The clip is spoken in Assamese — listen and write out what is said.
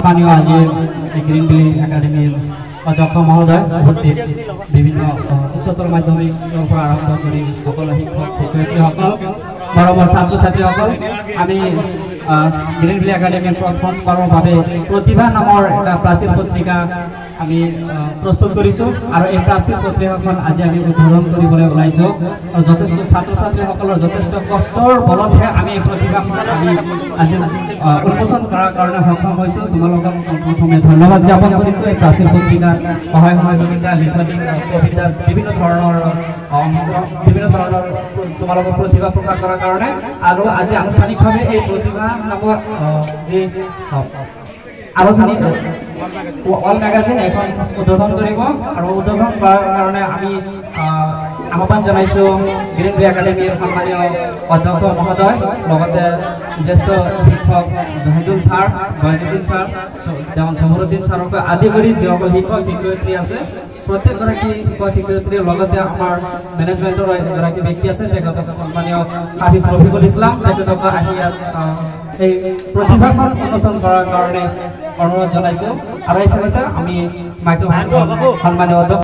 সন্মানীয় আজিৰ গ্ৰীণ ভেলী একাডেমীৰ অধ্যক্ষ মহোদয়, উপস্থিত বিভিন্ন উচ্চতৰ মাধ্যমিকৰ পৰা আৰম্ভ কৰি সকলো শিক্ষক শিক্ষয়িত্ৰীসকল, মৰমৰ ছাত্ৰ ছাত্ৰীসকল, আমি গ্ৰীণ ভেলী একাডেমীৰ প্ৰথমবাৰৰ বাবে প্ৰতিভা নামৰ এটা প্ৰাচীৰ পত্ৰিকা আমি প্ৰস্তুত কৰিছোঁ আৰু এই প্ৰাচীৰ পত্ৰিকাখন আজি আমি উদ্বোধন কৰিবলৈ ওলাইছোঁ। যথেষ্ট ছাত্ৰ ছাত্ৰীসকলৰ যথেষ্ট কষ্টৰ বলতহে আমি এই প্ৰতিভাখন আমি আজি উন্মোচন কৰাৰ কাৰণে সক্ষম হৈছোঁ। তোমালোকক প্ৰথমে ধন্যবাদ জ্ঞাপন কৰিছোঁ। এই প্ৰাচীৰ পত্ৰিকাৰ সহায় সহযোগিতা, লিখনি, কবিতা, বিভিন্ন ধৰণৰ তোমালোকৰ প্ৰতিভা প্ৰকাশ কৰাৰ কাৰণে। আৰু আজি আনুষ্ঠানিকভাৱে এই প্ৰতিভা নামৰ যি আলোচনী, ৱাল মেগাজিন, এখন উদ্বোধন কৰিব আৰু উদ্বোধন কৰাৰ কাৰণে আমি আহ্বান জনাইছোঁ গ্ৰীণ ভেলী একাডেমীৰ সন্মানীয় অধ্যক্ষ মহোদয়, লগতে জ্যেষ্ঠ শিক্ষক জহিদুল ছাৰ, গয়জুদ্দিন ছাৰ, দেৱান চমৰুদ্দিন ছাৰকে আদি কৰি যিসকল শিক্ষক শিক্ষয়িত্ৰী আছে, প্ৰত্যেকগৰাকী শিক্ষক শিক্ষয়িত্ৰীৰ লগতে আমাৰ মেনেজমেণ্টৰ এগৰাকী ব্যক্তি আছে, তেখেতক সন্মানীয় হাফিজ ৰফিকুল ইছলাম, তেখেতক আহি ইয়াত এই প্ৰতিভাখন উন্মোচন কৰাৰ কাৰণে অনুৰোধ জনাইছোঁ। আৰু এই হিচাপতে আমি মাইক্ৰফোন সন্মানীয় অধ্যক্ষ